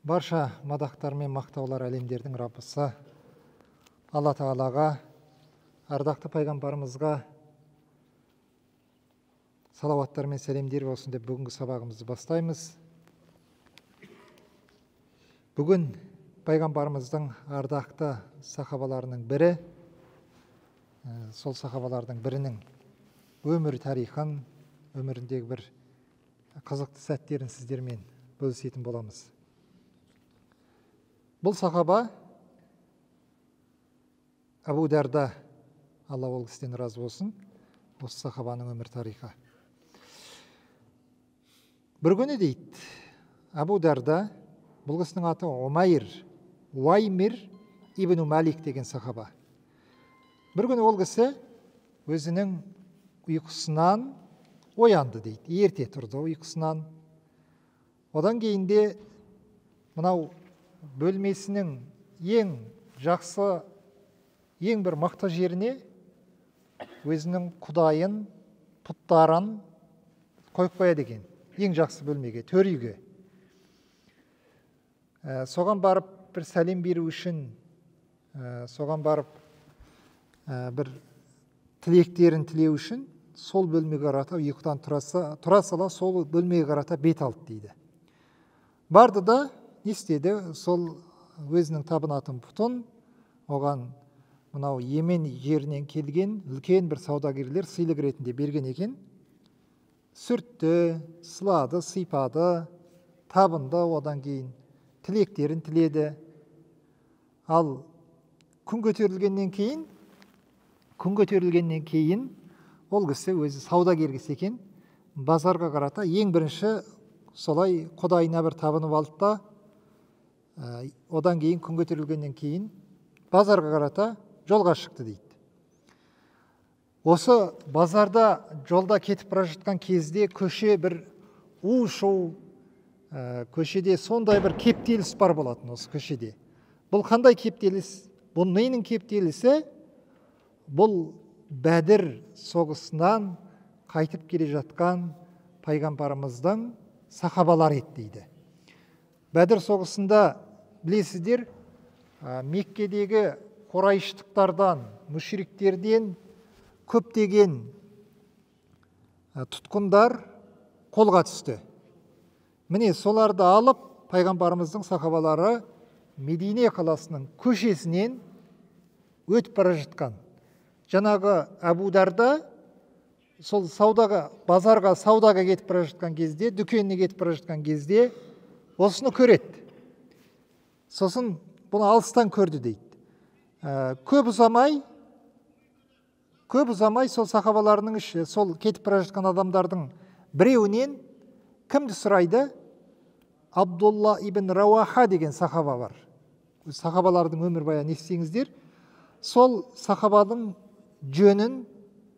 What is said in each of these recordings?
Барша мадақтар мен мақтаулар әлемдердің Раббысы Алла Тағалаға, ардақты пайғамбарымызға салауаттар мен сәлемдер болсын деп бүгінгі сабағымызды бастаймыз. Бүгін пайғамбарымыздың ардақты сахабаларының бірі, сол сахабалардың бірінің өмір тарихын, өміріндегі бір қызықты сәттерін сіздермен бөлісетін боламыз. Бұл сахаба Әбу Дәрда, Алла ол кісіден разы болсын, осы сахабаның өмір тарихы. Бір күні дейді, Әбу Дәрда, бұл кісінің аты Умайр, Уаймир ибн Малик деген сахаба. Бір күні ол кісі өзінің ұйқысынан оянды дейді, ерте тұрды ұйқысынан. Одан кейін де мынау бөлмесінің ең жақсы, ең бір мықты жеріне өзінің құдайын, пұттарын қойып қояды екен. Ең жақсы бөлмеге, төр үйге. Соған барып бір сәлем беру үшін, соған барып бір тілектерін тілеу үшін сол бөлмеге қарата ұйқыдан тұра сала сол бөлмеге қарата бет алды дейді. Барды да не істеді? Сол өзінің табынатын пұтын, оған мынау Йемен жерінен келген үлкен бір саудагерлер сыйлық ретінде берген екен. Сүртті, сылады, сыйпады, табынды, одан кейін тілектерін тіледі. Ал күн көтерілгеннен кейін ол кісі өзі саудагер кісі екен, базарға қарата ең бірінші солай құдайына бір табынып алды да, одан кейін күн көтерілгеннен кейін базарға қарата жолға шықты дейді. Осы базарда жолда кетіп бара жатқан кезде көше бір у-шу, көшеде сондай бір кептеліс бар болатын осы көшеде. Бұл қандай кептеліс? Бұл ненің кептелісі? Бұл Бәдір соғысынан қайтып келе жатқан пайғамбарымыздың сахабалары еді дейді. Бәдір соғысында білесіздер, Меккедегі қорайыштықтардан, мүшриктерден көптеген тұтқындар қолға түсті. Міне соларды алып пайғамбарымыздың сахабалары Медине қаласының көшесінен өтіп бара жатқан. Жаңағы Әбу Дәрда сол саудаға, базарға саудаға кетіп бара жатқан кезде, дүкеніне кетіп бара жатқан кезде осыны көреді. Сосын бұны алыстан көрді дейді. Көп ұзамай сол сахабаларының іші, сол кетіп бара жатқан адамдардың біреуінен кімді сұрайды? Абдулла ибн Рауаха деген сахаба бар. Сахабалардың өмірбаянын естісеңіздер, сол сахабаның жөнін,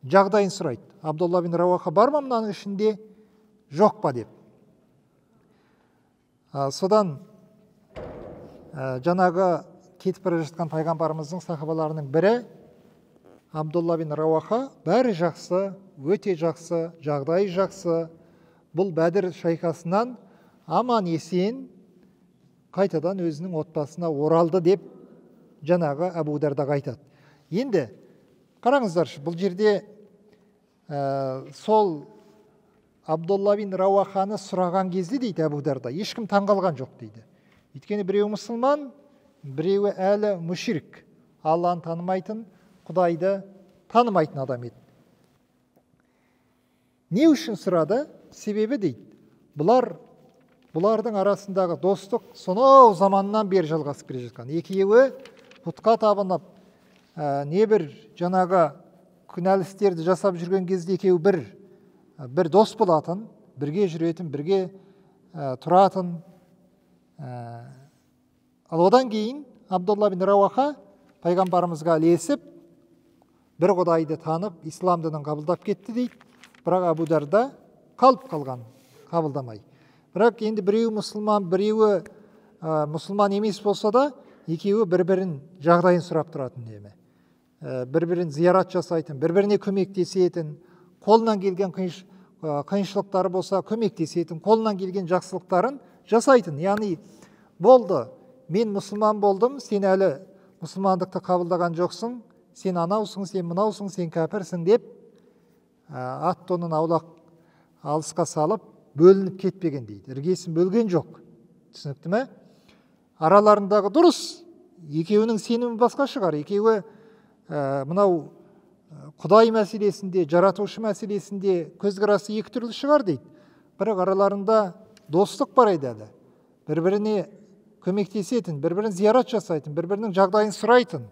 жағдайын сұрайды. Абдулла ибн Рауаха бар ма мынаның ішінде, жоқ па деп. Содан жаңағы кетіп бара жатқан пайғамбарымыздың сахабаларының бірі Абдулла бин Рауаха, бәрі жақсы, өте жақсы, жағдайы жақсы. Бұл Бәдір шайқасынан аман есен қайтадан өзінің отбасына оралды деп жаңағы Әбу Дәрдаға айтады. Енді қараңыздаршы, бұл жерде сол Абдулла бин Рауаханы сұраған кезде дейді Әбу Дәрда, ешкім таңғалған жоқ дейді. Өйткені біреуі мұсылман, біреуі әлі мүшрик, Алланы танымайтын, Құдайды танымайтын адам еді. Не үшін сұрады? Себебі дейді, бұлардың арасындағы достық сонау заманнан бері жалғасып келе жатқан. Екеуі пұтқа табынып, не бір жаңағы күнәлі істерді жасап жүрген кезде екеуі бір дос болатын, бірге жүретін, бірге тұратын. Ал одан кейін Абдулла бин Рауаха пайғамбарымызға ілесіп, бір Құдайды танып, ислам дінін қабылдап кетті дейді. Бірақ Әбу Дәрда қалып қалған, қабылдамай. Бірақ енді біреуі мұсылман, біреуі мұсылман емес болса да, екеуі бір-бірін жағдайын сұрап тұратын үнемі. Бір-бірін зиярат жасайтын, бір-біріне көмектесетін, қолынан келген қиыншылықтары болса көмектесетін, қолынан келген жақсылықтарын жасайтын. Яғни Болды, мен мұсылман болдым, сен әлі мұсылмандықты қабылдаған жоқсың, сен анаусың, сен мынаусың, сен кәпірсің деп ат тонын аулақ алысқа салып бөлініп кетпеген дейді. Іргесін бөлген жоқ. Түсінікті ме? Араларындағы дұрыс, екеуінің сенімі басқа шығар. Екеуі мынау Құдай мәселесінде, жаратушы мәселесінде көзқарасы екі түрлі шығар дейді. Бірақ араларында достық бар еді әлі. Бір-біріне көмектесетін, бір-бірін зиярат жасайтын, бір-бірінің жағдайын сұрайтын.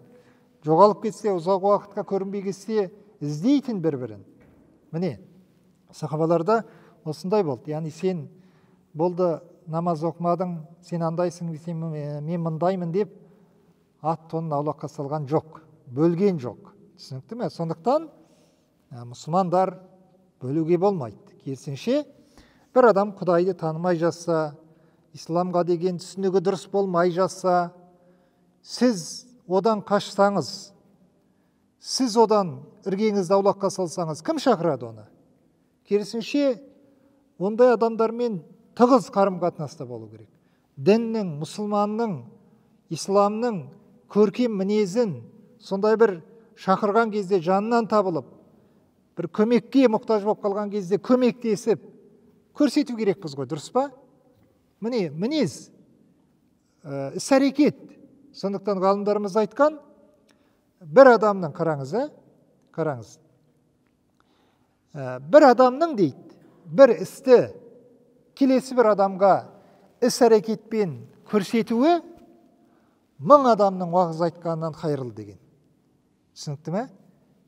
Жоғалып кетсе, ұзақ уақытқа көрінбей кетсе, іздейтін бір-бірін. Міне, сахабаларда осындай болды. Яғни сен болды намаз оқымадың, сен андайсың, сен мен мындаймын деп ат тонын аулаққа салған жоқ, бөлген жоқ. Түсінікті ме? Сондықтан мұсылмандар бөлуге болмайды. Керісінше, бір адам Құдайды танымай жатса, исламға деген түсінігі дұрыс болмай жатса, сіз одан қашсаңыз, сіз одан іргеңізді аулаққа салсаңыз, кім шақырады оны? Керісінше, ондай адамдармен тығыз қарым-қатынаста болу керек. Діннің, мұсылманның, исламның көркем мінезін сондай бір шақырған кезде жанынан табылып, бір көмекке мұқтаж болып қалған кезде көмектесіп көрсету керекпіз ғой, дұрыс па? Міне, мінез, іс-әрекет. Сондықтан ғалымдарымыз айтқан, бір адамның, қараңыз, қараңыз, бір адамның дейді, бір істі келесі бір адамға іс-әрекетпен көрсетуі 1000 адамның уағыз айтқанынан қайырлы деген. Түсінікті ме?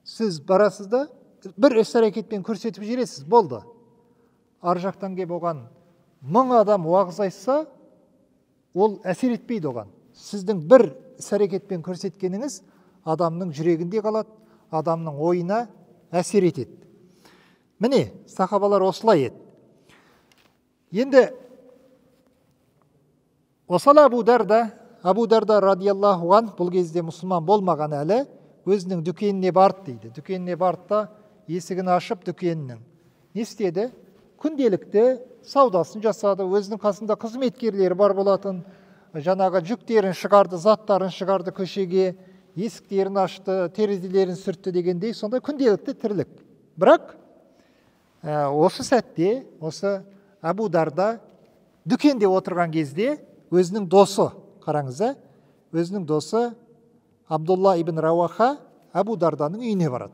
Сіз барасыз да, бір іс-әрекетпен көрсетіп жібересіз, болды. Ар жақтан кеп оған 1000 адам уағыз айтса, ол әсер етпейді оған. Сіздің бір іс-әрекетпен көрсеткеніңіз адамның жүрегінде қалады, адамның ойына әсер етеді. Міне, сахабалар осылай еді. Енді осал Абу Дарда радиаллаху анх бұл кезде мұсылман болмаған әлі, өзінің дүкеніне барды дейді. Дүкеніне барды да есігін ашып дүкенінің. Не істеді? Күнделікті саудасын жасады, өзінің қасында қызметкерлері бар болатын, жаңағы жүктерін шығарды, заттарын шығарды көшеге, есіктерін ашты, терезелерін сүртті дегендей, сондай күнделікті тірлік. Бірақ осы сәтте, осы Абу Дарда дүкенде отырған кезде өзінің досы, қараңыз, өзінің досы Абдулла ибн Рауаха Абу Дарданың үйіне барады.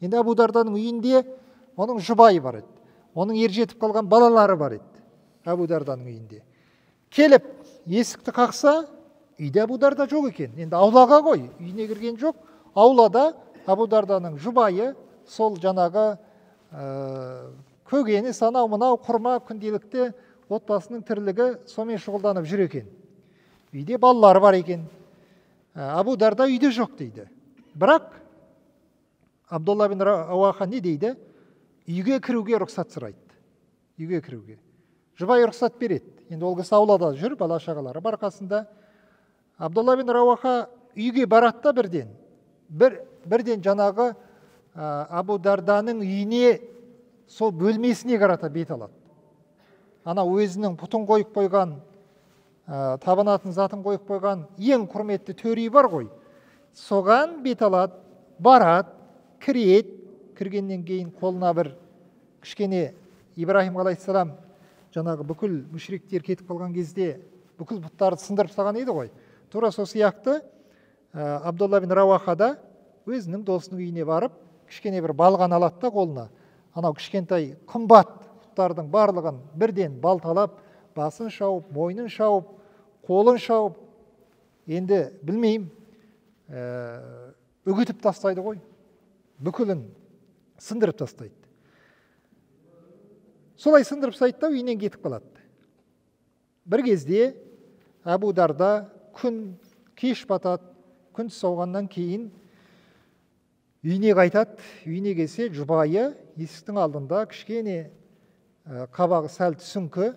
Енді Абу Дарданың үйінде оның жұбайы бар еді, оның ержетіп қалған балалары бар еді Абу Дарданың үйінде. Келіп есікті қақса, үйде Абу Дарда жоқ екен. Енді аулаға ғой, үйіне кірген жоқ. Аулада Абу Дарданың жұбайы сол жаңағы көкөніс, анау мынау құрма, күнделікті отбасының тірлігі сонымен шұғылданып жүр екен. Үйде балалары бар екен. Абу Дарда үйде жоқ дейді. Бірақ Абдулла бин Рауаха не дейді? Үйге кіруге рұқсат сұрайды. Үйге кіруге. Жұбайы рұқсат береді. Енді ол кісі аулада жүр, бала шағалары бар қасында. Абдулла бин Рауаха үйге барады да бірден. Бірден жаңағы Абу Дарданың үйіне, сол бөлмесіне қарата бет алады. Ана өзінің пұтын қойып қойған, табынатын затын қойып қойған ең құрметті төр үй бар ғой. Соған бет алады, барады, кіреді. Кіргеннен кейін қолына бір кішкене Ибраһим алейхиссалам жаңағы бүкіл мүшриктер кетіп қалған кезде бүкіл бұттарды сындырып тастаған еді ғой. Тура сол сияқты Абдулла бин Рауаха да өзінің досының үйіне барып, кішкене бір балған алады да қолына. Анау кішкентай қымбат бұттардың барлығын бірден балталап, басын шауып, мойнын шауып, қолын шауып, енді білмеймін, үгітіп тастайды ғой, бүкілін сындырып тастайды. Солай сындырып тастайды да үйінен кетіп қалады. Бір кезде Абу Дарда күн кеш батады, күн түс ауғаннан кейін үйіне қайтады. Үйіне келсе, жұбайы есіктің алдында кішкене қабағы сәл түсіңкі,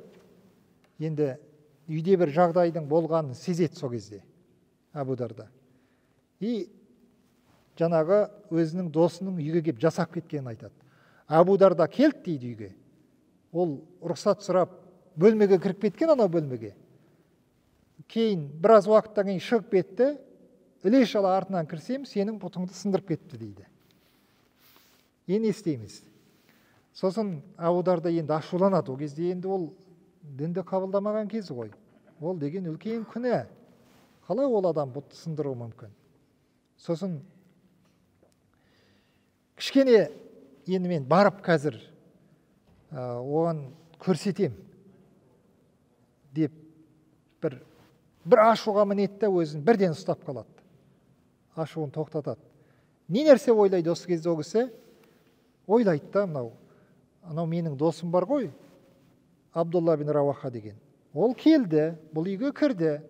енді үйде бір жағдайдың болғанын сезеді сол кезде Абу Дарда. И жаңағы өзінің досының үйге кеп жасап кеткенін айтады. Абу Дарда келді дейді үйге. Ол рұқсат сұрап бөлмеге кіріп кеткен, анау бөлмеге. Кейін біраз уақыттан кейін шығып кетті, іле шала артынан кірсем, сенің бұтыңды сындырып кетті дейді. Енді не істейміз? Сосын Абу Дарда енді ашуланады. Ол кезде енді ол дінді қабылдамаған кез ғой. Ол деген үлкен күнә. Қалай ол адам бұтты сындыруы мүмкін? Сосын кішкене енді мен барып қазір оған көрсетем деп бір ашуға мінеді де өзін бірден ұстап қалады. Ашуын тоқтатады. Не нәрсе ойлайды осы кезде ол кісі? Ойлайды да, мынау анау менің досым бар ғой, Абдулла бин Рауаха деген. Ол келді, бұл үйге кірді,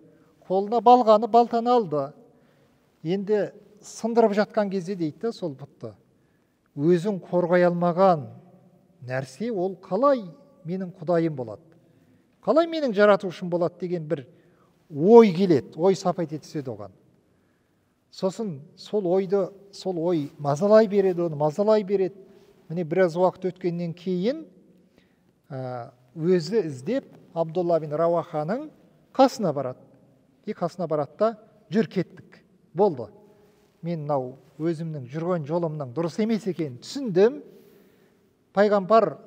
қолына балғаны, балтаны алды. Енді сындырып жатқан кезде дейді да сол бұтты. Өзін қорғай алмаған нәрсе ол қалай менің құдайым болады? Қалай менің жаратушым болады деген бір ой келеді, ой сап ете түседі оған. Сосын сол ойды, сол ой мазалай береді, оны мазалай береді. Міне біраз уақыт өткеннен кейін өзі іздеп Абдулла бин Рауаханың қасына барады. И қасына барады да, жүр кеттік, болды. Мен мынау өзімнің жүрген жолымның дұрыс емес екенін түсіндім. Пайғамбар,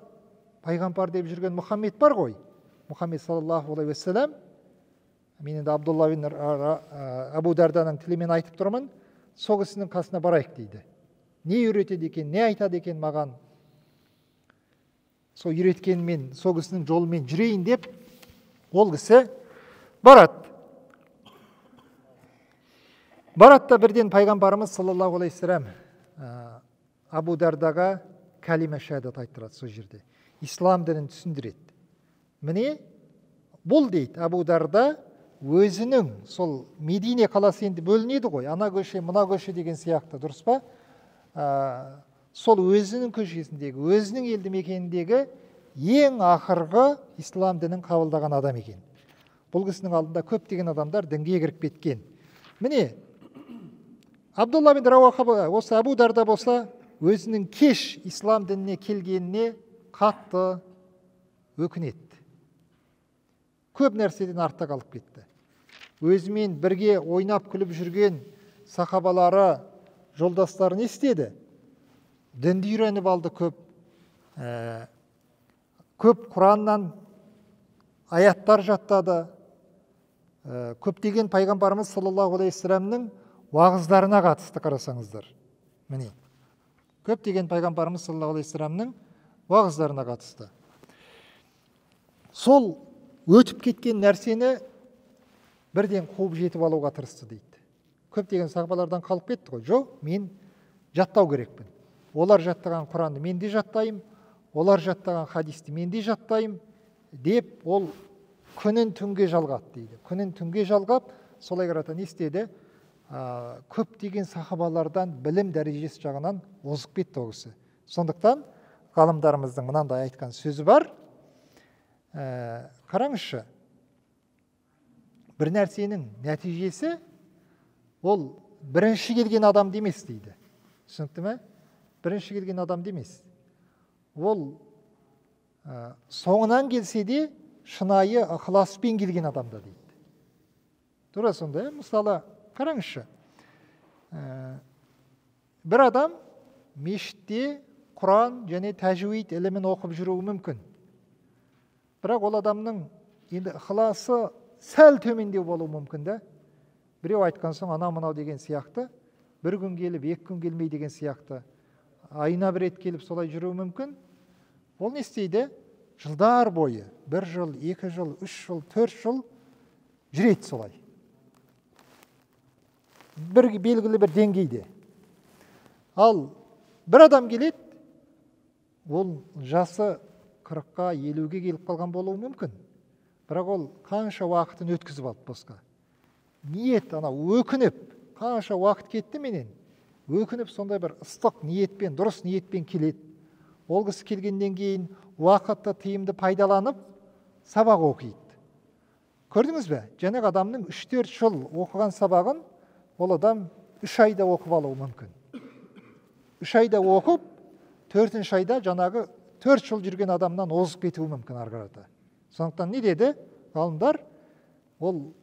пайғамбар деп жүрген Мұхаммед бар ғой. Мұхаммед саллаллаху алейхи уассалам. Мен енді Абдулла бин Абу Дарданың тілімен айтып тұрмын. Сол кісінің қасына барайық дейді. Не үйретеді екен, не айтады екен маған? Сол үйреткенмен, сол кісінің жолымен жүрейін деп ол кісі барады. Барады да бірден пайғамбарымыз саллаллаху алейхи уассалам Абу Дардаға кәлима шахадат айттырады сол жерде. Ислам дінін түсіндіреді. Міне бұл дейді Абу Дарда өзінің сол Медине қаласы енді бөлінеді ғой, ана көше, мына көше деген сияқты, дұрыс па? Сол өзінің көшесіндегі, өзінің елді мекеніндегі ең ақырғы ислам дінін қабылдаған адам екен. Бұл кісінің алдында көптеген адамдар дінге кіріп кеткен. Міне Абдулла бин Рауаха осы Абу Дарда болса, өзінің кеш ислам дініне келгеніне қатты өкінеді. Көп нәрседен артта қалып кетті. Өзімен бірге ойнап күліп жүрген сахабалары, жолдастары не істеді? Дінді үйреніп алды көп. Көп Құраннан аяттар жаттады. Көптеген пайғамбарымыз саллаллаху алейхи уассаламның уағыздарына қатысты қарасаңыздар. Міне. Көптеген пайғамбарымыз саллаллаху алейхи уассаламның уағыздарына қатысты. Сол өтіп кеткен нәрсені бірден қуып жетіп алуға тырысты дейді. Көптеген сахабалардан қалып кетті ғой. Жоқ, мен жаттау керекпін. Олар жаттаған Құранды мен де жаттайым, олар жаттаған хадисті мен де жаттайым деп ол күнін түнге жалғады дейді. Күнін түнге жалғап, солай қарата не істеді? Көптеген сахабалардан білім дәрежесі жағынан озып кетті ол кісі. Сондықтан ғалымдарымыздың мынандай айтқан сөзі бар. Қараңызшы, бір нәрсенің нәтижесі ол бірінші келген адамды емес дейді. Түсінікті ме? Бірінші келген адамды емес. Ол соңынан келсе де шынайы ықыласпен келген адамда дейді. Тура сондай. Мысалы, қараңызшы, бір адам мешітте Құран және тәжуид ілімін оқып жүруі мүмкін. Бірақ ол адамның енді ықыласы сәл төмендеу болуы мүмкін да. Біреу айтқан соң анау мынау деген сияқты, бір күн келіп, екі күн келмей деген сияқты, айына бір рет келіп солай жүруі мүмкін. Ол не істейді? Жылдар бойы, бір жыл, екі жыл, үш жыл, төрт жыл жүреді солай. Бір белгілі бір деңгейде. Ал бір адам келеді, ол жасы 40-қа, 50-ге келіп қалған болуы мүмкін. Бірақ ол қанша уақытын өткізіп алды босқа. Ниет, ана өкініп, қанша уақыт кетті менен, өкініп сондай бір ыстық ниетпен, дұрыс ниетпен келеді. Ол кісі келгеннен кейін уақытты тиімді пайдаланып, сабақ оқиды. Көрдіңіз бе? Жаңағы адамның 3-4 жыл оқыған сабағын ол адам 3 айда оқып алуы мүмкін. 3 айда оқып, 4-ші айда жаңағы 4 жыл жүрген адамнан озып кетуі мүмкін ары қарата. Сондықтан не деді ғалымдар? Ол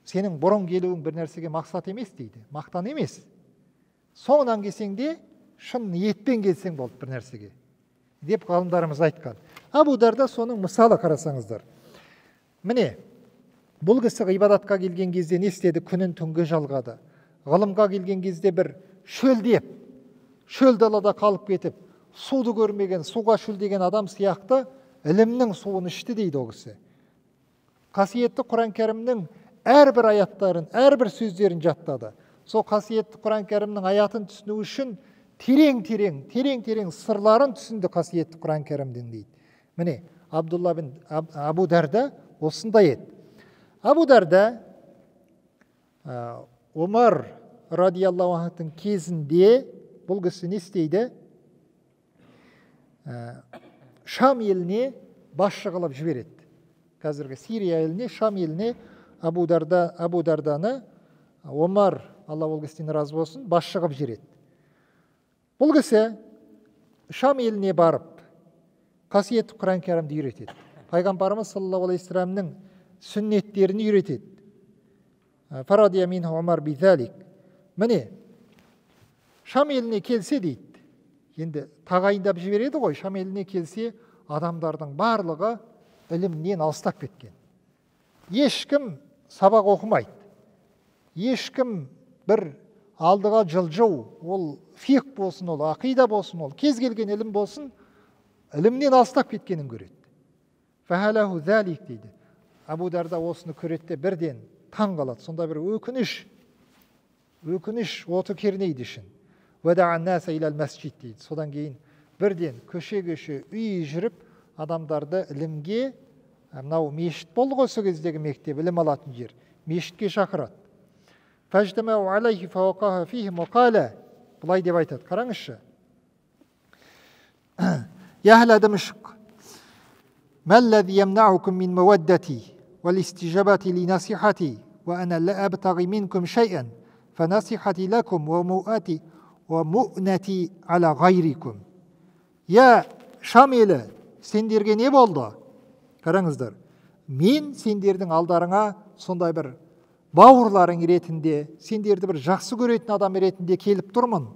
Сенің бұрын келуің бір нәрсеге мақсат емес дейді, мақтан емес. Соңынан келсең де, шын ниетпен келсең болды бір нәрсеге, деп ғалымдарымыз айтқан. Абу Дарда соның мысалы, қарасаңыздар. Міне, бұл кісі ғибадатқа келген кезде не істеді? Күнін түнге жалғады. Ғылымға келген кезде бір шөлдеп, шөл далада қалып кетіп, суды көрмеген, суға шөлдеген адам сияқты ілімнің суын ішті дейді ол кісі. Қасиетті Құран Кәрімнің әрбір аяттарын, әрбір сөздерін жаттады. Сол қасиетті Құран Кәрімнің аятын түсіну үшін терең-терең сырларын түсінді қасиетті Құран Кәрімнің дейді. Міне, Абдулла бин Абу Дарда осындай еді. Абу Дарда Омар радиаллаху анхтың кезінде бұл кісі не істейді? Шам еліне басшы қылып жібереді. Қазіргі Сирия еліне, Шам еліне Абу Дарданы Омар, Алла ол кісіден разы болсын, басшы қылып жібереді. Бұл кісі Шам еліне барып, қасиетті Құран Кәрімді үйретеді. Пайғамбарымыз саллаллаху алейхи уассаламның сүннеттерін үйретеді. Фарадия минху Омар бидалик. Міне, Шам еліне келсе дейді, енді тағайындап жібереді ғой, Шам еліне келсе адамдардың барлығы ілімнен алыстап кеткен. Ешкім сабақ оқымайды. Ешкім бір алдыға жылжу, ол фиқ болсын, ол ақида болсын, ол кез келген ілім болсын, ілімнен алыстап кеткенін көреді. Фәһәләһу зәлик дейді. Абу Дарда осыны көреді де бірден таң қалады. Сонда бір өкініш оты кернейді ішін. Уәдәән нәсә иләл мәсжид дейді. Содан кейін бірден көше-көше үй жүріп адамдарды ілімге, мынау мешіт болды ғой сол кездегі мектеп, ілім алатын жер, мешітке шақырады. Фәжтәмәу алейхи фәуақаха фихим уақала. Былай деп айтады, қараңызшы. Я әхлә Димишқ, мәлләзи ямнағукум мин маваддати вал истижабати ли насихати ва ана ла абтағи минкум шайан фа насихати лакум ва муати ва муънати ала ғайрикум. Я Шам елі, сендерге не болды? Қараңыздар, мен сендердің алдарыңа сондай бір бауырларың ретінде, сендерді бір жақсы көретін адам ретінде келіп тұрмын.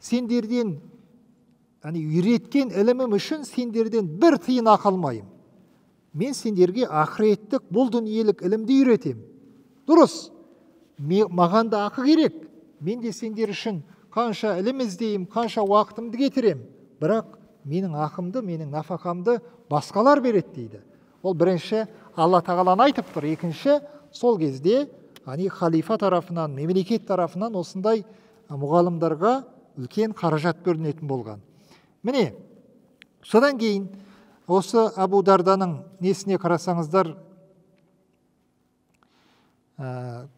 Сендерден, яғни үйреткен ілімім үшін сендерден бір тиын ақы алмаймын. Мен сендерге ақыреттік, бұл дүниелік ілімді үйретемін. Дұрыс, маған да ақы керек. Мен де сендер үшін қанша ілім іздеймін, қанша уақытымды кетіремін. Бірақ менің ақымды, менің нафақамды басқалар береді дейді. Ол бірінші Алла тағаланы айтып тұр. Екінші, сол кезде халифа тарапынан, мемлекет тарапынан осындай мұғалімдарға үлкен қаражат бөлінетін болған. Міне, содан кейін осы Абу Дарданың несіне қарасаңыздар,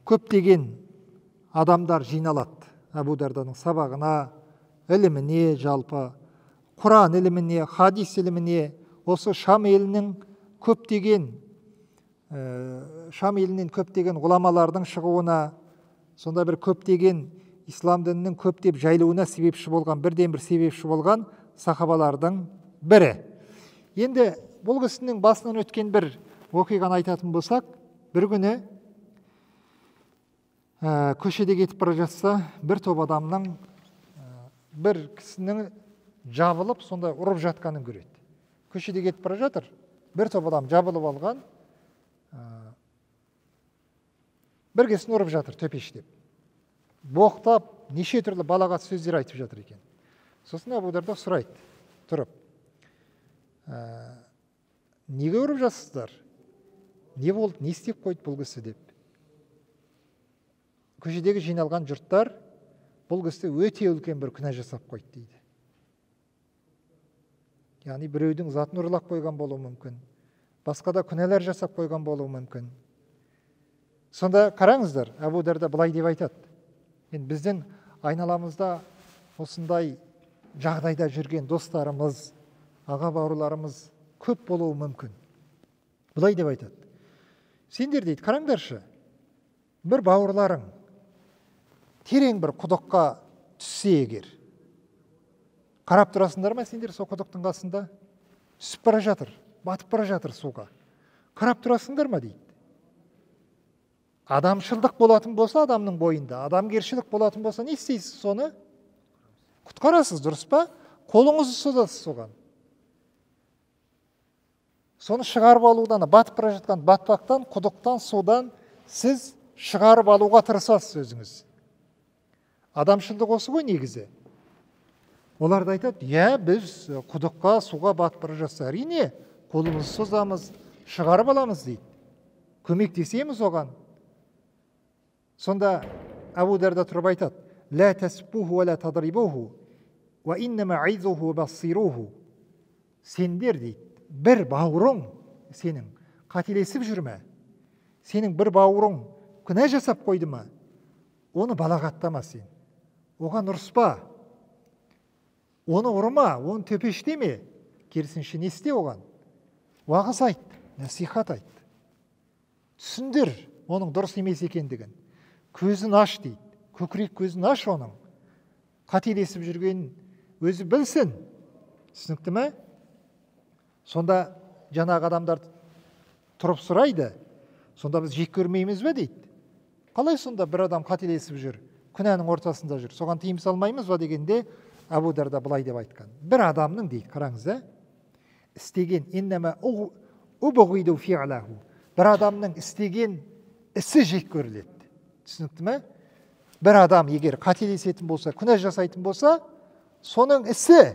көптеген адамдар жиналады. Абу Дарданың сабағына, іліміне, жалпы Құран іліміне, хадис іліміне, осы Шам елінің көптеген Шам елінен көптеген ғұламалардың шығуына, сонда бір көптеген ислам дінінің көптеп жайылуына себепші болған, бірден бір себепші болған сахабалардың бірі. Енді бұл кісінің басынан өткен бір оқиғаны айтатын болсақ, бір күні көшеде кетіп бара жатса, бір топ адамның бір кісінің жабылып, сондай ұрып жатқанын көреді. Көшеде кетіп бара жатыр, бір топ адам жабылып алған, бір кісіні ұрып жатыр төпештеп. Боқтап, неше түрлі балағат сөздер айтып жатыр екен. Сосын Абу Дарда сұрайды, тұрып, неге ұрып жатсыздар? Не болды, не істеп қойды бұл кісі деп. Көшедегі жиналған жұрттар, бұл кісі өте үлкен бір күнә жасап қойды дейді. Яғни біреудің затын ұрлап қойған болуы мүмкін, басқа да күнәлар жасап қойған болуы мүмкін. Сонда қараңыздар, Абу Дарда былай деп айтады. Енді біздің айналамызда осындай жағдайда жүрген достарымыз, аға бауырларымыз көп болуы мүмкін. Былай деп айтады. Сендер дейді, қараңдаршы, бір бауырларың терең бір құдыққа түссе егер, қарап тұрасыңдар ма сендер сол құдықтың қасында? Түсіп бара жатыр, батып бара жатыр суға. Қарап тұрасыңдар ма дейді. Адамшылдық болатын болса, адамның бойында, адамгершілік болатын болса, не істейсіз соны? Құтқарасыз, дұрыс па? Қолыңызды созасыз соған. Соны шығарып алудан, батып бара жатқан батпақтан, құдықтан, судан сіз шығарып алуға тырысасыз өзіңіз. Адамшылдық осы ғой негізі. Олар да айтады, иә, біз құдыққа, суға батып бара жатса, әрине, қолымызды созамыз, шығарып аламыз дейді. Көмектесеміз оған. Сонда Абу Дарда тұрып айтады, «Ла тасбуху ва ла тадрибуху, ва иннама айзуху бассируху». Сендер дейді, бір бауырың сенің қателесіп жүр ме? Сенің бір бауырың күнә жасап қойды ма? Оны балағаттама сен. Оған ұрыспа. Оны ұрма, оны төпештеме. Керісінше не істе оған? Уағыз айт, насихат айт. Түсіндір оның дұрыс емес екендігін. Көзін аш дейді. Көкірек көзін аш оның. Қателесіп жүргенін өзі білсін. Түсінікті ме? Сонда жаңағы адамдар тұрып сұрайды. Сонда біз жек көрмейміз бе дейді. Қалай сонда бір адам қателесіп жүр, күнәнің ортасында жүр, соған тыйым салмаймыз ба дегенде Абу Дарда былай деп айтқан. Бір адамның дейді, қараңыз, істеген бір адамның істеген ісі жек көріледі. Түсінікті ме? Бір адам егер қателесетін болса, күнә жасайтын болса, соның ісі,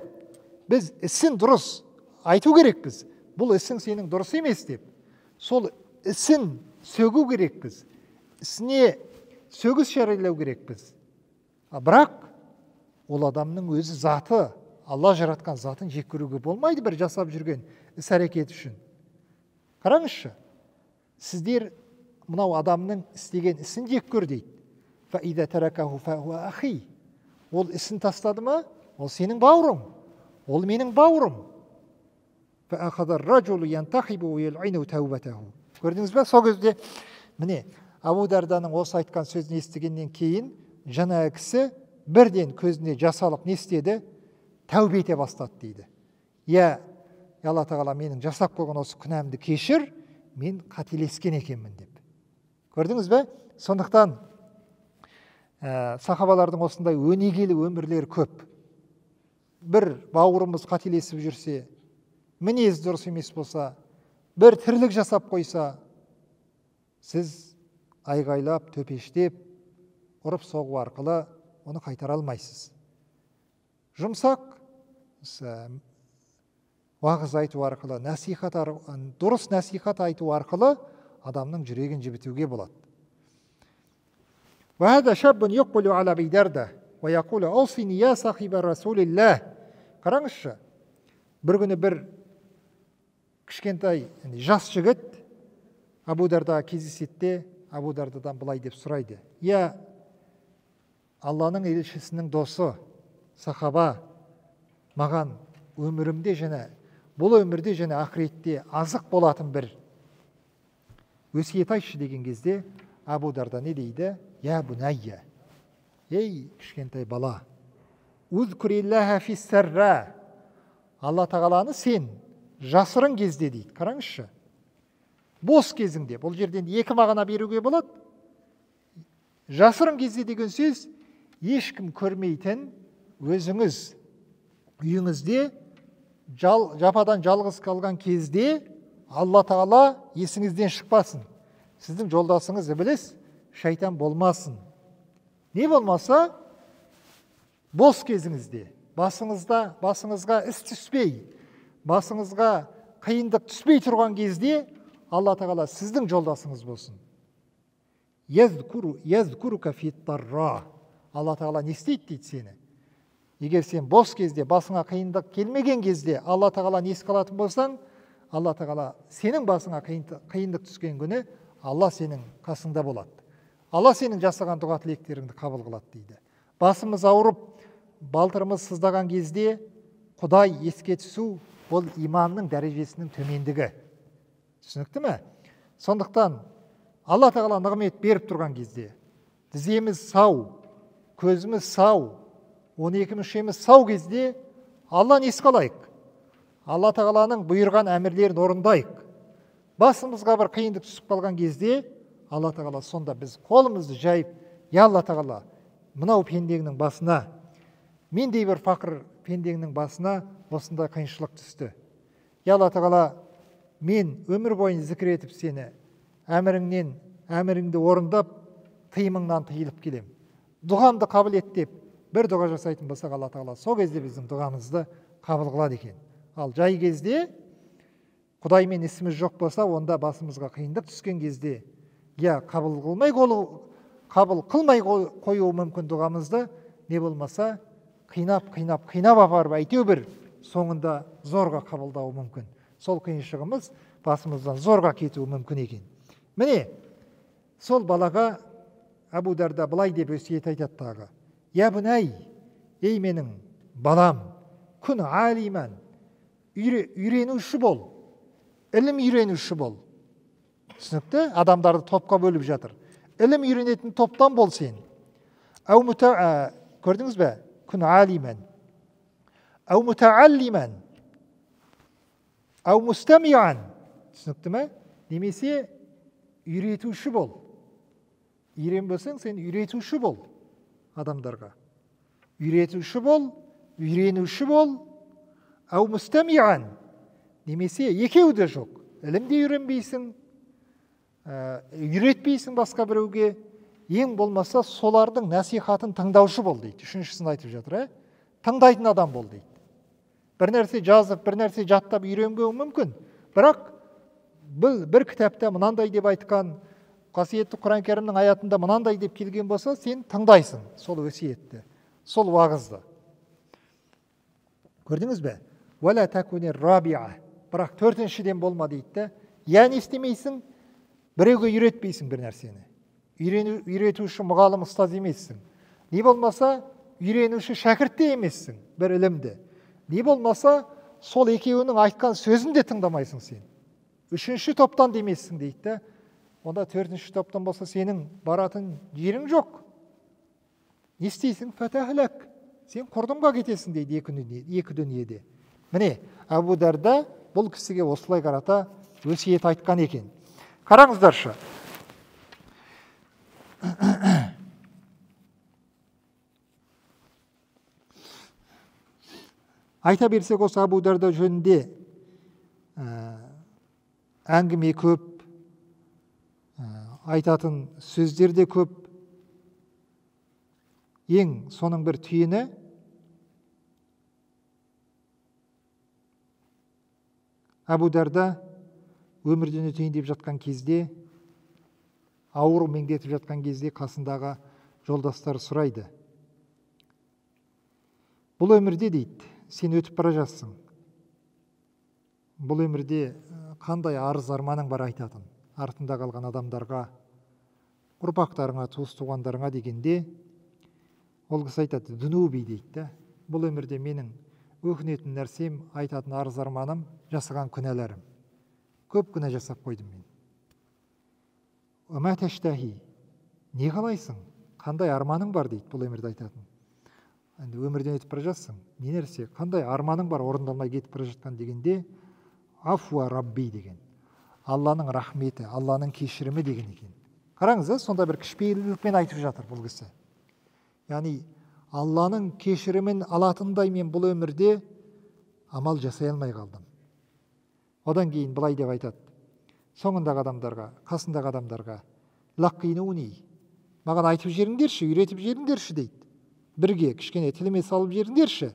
біз ісін дұрыс айту керекпіз. Бұл ісің сенің дұрыс емес деп. Сол ісін сөгу керекпіз. Ісіне сөгіс жариялау керекпіз. Бірақ ол адамның өзі заты, Алла жаратқан затын жек көруге болмайды бір жасап жүрген іс әрекет үшін. Қараңызшы, сіздер мынау адамның істеген ісін жек көр дейді. Ол ісін тастады ма? Ол сенің бауырың. Ол менің бауырым. Көрдіңіз бе? Сол кезде міне Абу Дарданың осы айтқан сөзін естігеннен кейін жаңағы кісі бірден көзіне жас алып не істеді? Тәубе ете бастады дейді. Иә, Алла тағала менің жасап қойған осы күнәмді кешір, мен қателескен екенмін деп. Көрдіңіз бе? Сондықтан сахабалардың осындай өнегелі өмірлері көп. Бір бауырымыз қателесіп жүрсе, мінезі дұрыс емес болса, бір тірлік жасап қойса, сіз айғайлап, төпештеп, ұрып соғу арқылы оны қайтара алмайсыз. Жұмсақ уағыз айту арқылы, насихат, дұрыс насихат айту арқылы адамның жүрегін жібітуге болады. وهذا شاب يقبل على أبي دردة ويقول أوصني يا صاحب رسول الله. Қараңызшы, бір күні бір кішкентай жас жігіт Абу Дардаға кездеседі де, Абу Дардадан былай деп сұрайды. Я, Алланың елшісінің досы, сахаба, маған өмірімде және бұл өмірде және ақыретте азық болатын бір өсиет айтшы деген кезде Абу Дарда не дейді? Я бунайя, ей кішкентай бала, узкуриллаха фиссарра, Алла тағаланы сен жасырын кезде дейді. Қараңызшы, бос кезіңде. Бұл жерден екі мағына беруге болады. Жасырын кезде деген сөз ешкім көрмейтін, өзіңіз үйіңізде жападан жалғыз қалған кезде Алла тағала есіңізден шықпасын. Сіздің жолдасыңыз ібіліс, шайтан болмасын. Не болмаса, бос кезіңізде, басыңызға іс түспей, басыңызға қиындық түспей тұрған кезде Алла тағала сіздің жолдасыңыз болсын. Алла тағала не істейді дейді сені? Егер сен бос кезде, басыңа қиындық келмеген кезде Алла тағаланы еске алатын болсаң, Алла тағала сенің басыңа қиындық түскен күні Алла сенің қасыңда болады. Алла сенің жасаған дұға тілектеріңді қабыл қылады дейді. Басымыз ауырып, балтырымыз сыздаған кезде Құдай еске түсу ол иманның дәрежесінің төмендігі. Түсінікті ме? Сондықтан Алла тағала нығмет беріп тұрған кезде тіземіз сау, көзіміз сау, 12 мүшеміз сау кезде Алланы еске алайық. Алла тағаланың бұйырған әмірлерін орындайық. Басымызға бір қиындық түсіп қалған кезде Алла Тағала сонда біз қолымызды жайып, я Алла Тағала, мынау пендеңнің басына, мендей бір фақыр пендеңнің басына осындай қиыншылық түсті. Я Алла Тағала, мен өмір бойын зікір етіп сені, әміріңнен, әміріңді орындап, тыйымыңнан тыйылып келем. Дұғамды қабыл ет деп бір дұға жасайтын болсақ, Алла Тағала сол кезде біздің дұғамызды қабыл қылады екен. Ал жай кезде Құдаймен ісіміз жоқ болса, онда басымызға қиындық түскен кезде я қабыл қылмай қоюы мүмкін дұғамызды, не болмаса қинап, қинап, қинап апарып әйтеу бір соңында зорға қабылдауы мүмкін. Сол қиыншығымыз басымыздан зорға кетуі мүмкін екен. Міне, сол балаға Әбу Дарда былай деп өсиет айтады тағы. Я бұнай, ей менің балам, күн алиман, үйренуші бол, ілім үйренуші бол. Түсінікті? Адамдарды топқа бөліп жатыр. Ілім үйренетін топтан бол сен. Көрдіңіз бе? Күн алиман. Әу мутааллиман. Әу мустамиан. Түсінікті ме? Немесе үйретуші бол. Үйренбесең, сен үйретуші бол адамдарға. Үйретуші бол, үйренуші бол. Әу мустамиан. Немесе екеуі де жоқ. Ілім де үйренбейсің, үйретпейсің басқа біреуге. Ең болмаса солардың насихатын тыңдаушы бол дейді. Үшіншісін айтып жатыр, Тыңдайтын адам бол дейді. Бір нәрсе жазып, бір нәрсе жаттап үйренбеуі мүмкін. Бірақ бір кітапта мынандай деп айтқан, қасиетті Құран Кәрімнің аятында мынандай деп келген болса, сен тыңдайсың сол өсиетті, сол уағызды. Көрдіңіз бе? Уәлә тәкуне рабиа. Бірақ төртіншіден болма дейді. Я не істемейсің, біреуге үйретпейсің бір нәрсені. Үйретуші мұғалім ұстаз емессің. Не болмаса, үйренуші шәкірт те емессің бір ілімді. Не болмаса, сол екеуінің айтқан сөзін де тыңдамайсың сен. Үшінші топтан демессің дейді. Онда төртінші топтан болса, сенің баратын жерің жоқ. Не істейсің? Фәтәхләк. Сен құрдымға кетесің дейді екі дүниеде. Міне, Әбу Дарда бұл кісіге осылай қарата өсиет айтқан екен. Қараңыздаршы. Айта берсек, осы Әбу Дарда жөнінде әңгіме көп, айтатын сөздер де көп. Ең соның бір түйіні Әбу Дарда өмірден өтейін деп жатқан кезде, ауру меңдетіп жатқан кезде қасындағы жолдастары сұрайды. Бұл өмірде дейді, сен өтіп бара жатсың. Бұл өмірде қандай арыз арманың бар айтатын? Артында қалған адамдарға, ұрпақтарыңа, туыс туғандарыңа дегенде, ол кісі айтады, дүнуби дейді. Бұл өмірде менің өкінетін нәрсем, айтатын арыз арманым, жасаған күнәларым. Көп күнә жасап қойдым мен. Ума таштахи, не қалайсың? Қандай арманың бар дейді бұл өмірде айтатын. Енді өмірден өтіп бара жатсың, не нәрсе, қандай арманың бар орындалмай кетіп бара жатқан дегенде, афуа рабби деген. Алланың рахметі, Алланың кешірімі деген екен. Қараңыз, сонда бір кішіпейілділікпен айтып жатыр бұл кісі. Яғни Алланың кешірімін алатындай мен бұл өмірде амал жасай алмай қалдым. Одан кейін былай деп айтады. Соңындағы адамдарға, қасындағы адамдарға, лаққинуни, маған айтып жеріңдерші, үйретіп жеріңдерші дейді. Бірге кішкене тіліме салып жеріңдерші.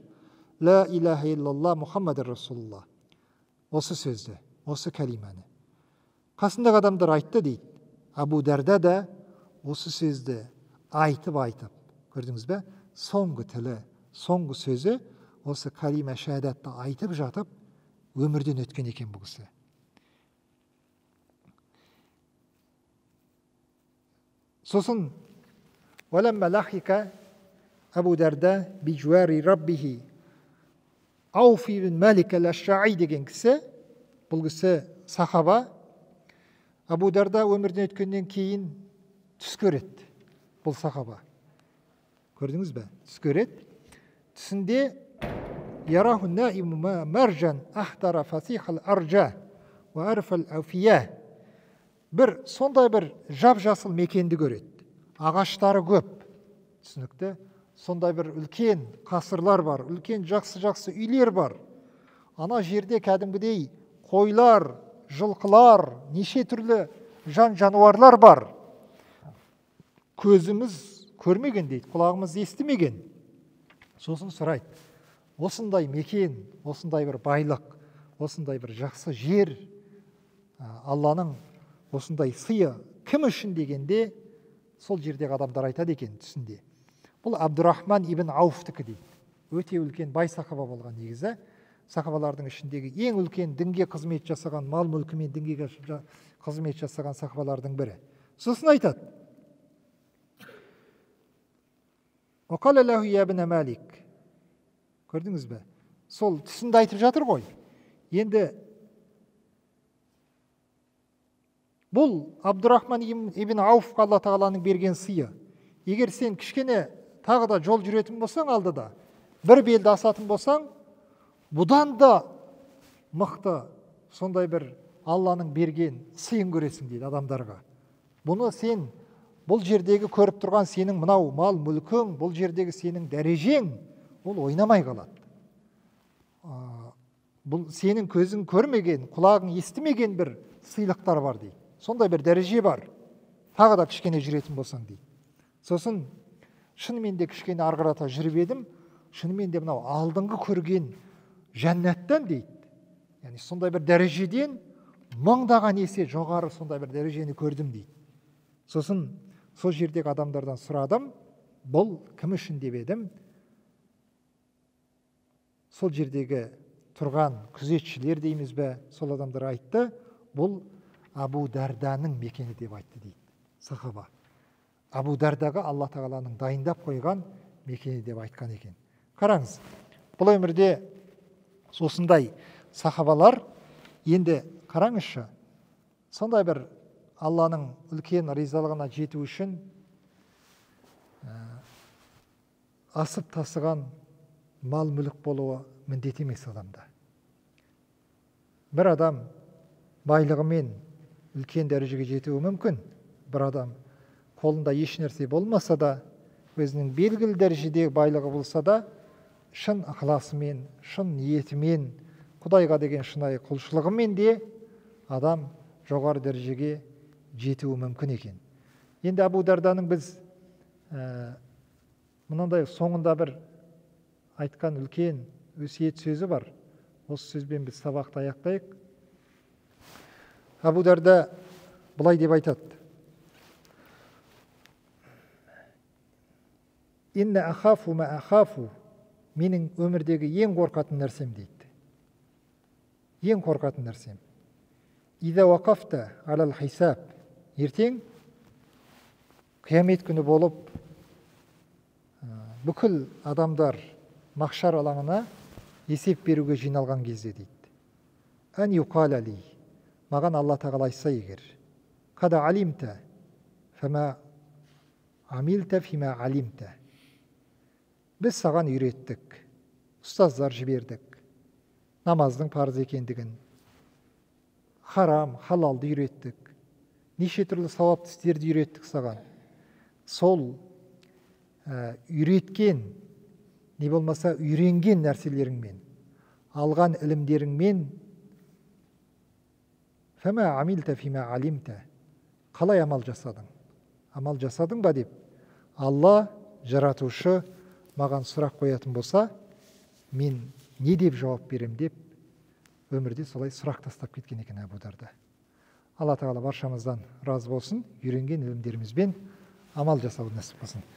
Ла илаха иллалла Мухаммадыр Расулулла. Осы сөзді, осы кәлиманы. Қасындағы адамдар айтты дейді. Әбу Дарда да осы сөзді айтып-айтып, көрдіңіз бе? Соңғы тілі, соңғы сөзі осы кәлима шәһадатты айтып жатып өмірден өткен екен бұл кісі. Сосын уәләммә лахика Әбу Дарда биджуари раббихи Ауф ибн Малик әл-Ашшаи деген кісі, бұл кісі сахаба. Әбу Дарда өмірден өткеннен кейін түс көреді бұл сахаба. Көрдіңіз бе? Түс көреді. Түсінде яраху наиму маржан ахтара фасихал аржа ва арфал афия. Бір сондай бір жап-жасыл мекенді көреді. Ағаштары көп, түсінікті. Сондай бір үлкен қасырлар бар, үлкен жақсы-жақсы үйлер бар. Ана жерде кәдімгідей қойлар, жылқылар, неше түрлі жан-жануарлар бар. Көзіміз көрмеген дейді, құлағымыз естімеген. Сосын сұрайды, осындай мекен, осындай бір байлық, осындай бір жақсы жер, Алланың осындай сыйы кім үшін дегенде, сол жердегі адамдар айтады екен түсінде. Бұл Абдурахман ибн Ауфтікі дейді. Өте үлкен бай сахаба болған негізі. Сахабалардың ішіндегі ең үлкен дінге қызмет жасаған, мал мүлкімен дінге қызмет жасаған сахабалардың бірі. Сосын айтады. Уақала лаху я ибн Малик. Көрдіңіз бе? Сол түсінде айтып жатыр ғой. Енді бұл Абдурахман ибн Ауфқа Алла тағаланың берген сыйы. Егер сен кішкене тағы да жол жүретін болсаң алдыда, бір белді асатын болсаң, бұдан да мықты сондай бір Алланың берген сыйын көресің дейді адамдарға. Бұны сен бұл жердегі көріп тұрған сенің мынау мал мүлкің, бұл жердегі сенің дәрежең, ол ойнамай қалады. Бұл сенің көзің көрмеген, құлағың естімеген бір сыйлықтар бар дейді. Сондай бір дәреже бар. Тағы да кішкене жүретін болсаң дейді. Сосын шынымен де кішкене ары қарата жүріп едім, шынымен де мынау алдыңғы көрген жәннаттан дейді. Яғни сондай бір дәрежеден мыңдаған есе жоғары сондай бір дәрежені көрдім дейді. Сосын сол жердегі адамдардан сұрадым, бұл кім үшін деп едім. Сол жердегі тұрған күзетшілер дейміз бе, сол адамдар айтты, бұл Абу Дарданың мекені деп айтты дейді сахаба. Абу Дардаға Алла тағаланың дайындап қойған мекені деп айтқан екен. Қараңыз, бұл өмірде осындай сахабалар, енді қараңызшы, сондай бір Алланың үлкен ризалығына жету үшін асып тасыған мал мүлік болуы міндет емес адамда. Бір адам байлығымен үлкен дәрежеге жетуі мүмкін. Бір адам қолында еш нәрсе болмаса да, өзінің белгілі дәрежедегі байлығы болса да, шын ықыласымен, шын ниетімен, Құдайға деген шынайы құлшылығымен де адам жоғары дәрежеге жетуі мүмкін екен. Енді Абу Дарданың біз мынандай соңында бір айтқан үлкен өсиет сөзі бар. Осы сөзбен біз сабақты аяқтайық. Абу Дарда былай деп айтады. Инна ахафу ма ахафу, менің өмірдегі ең қорқатын нәрсем дейді. Ең қорқатын нәрсем. Иза вақафта алал хисаб, ертең қиямет күні болып, бүкіл адамдар махшар алаңына есеп беруге жиналған кезде дейді. Ән юқала ли, маған Алла тағала айтса егер, қада алимта, фама амилта фима алимта. Біз саған үйреттік, ұстаздар жібердік, намаздың парыз екендігін, харам, халалды үйреттік, неше түрлі сауапты істерді үйреттік саған. Сол үйреткен, не болмаса үйренген нәрселеріңмен, алған ілімдеріңмен, фама амилта фима алимта, қалай амал жасадың? Амал жасадың ба деп Алла жаратушы маған сұрақ қоятын болса, мен не деп жауап берем деп өмірде солай сұрақ тастап кеткен екен Абу Дарда. Алла тағала баршамыздан разы болсын, үйренген ілімдерімізбен амал жасауды нәсіп қылсын.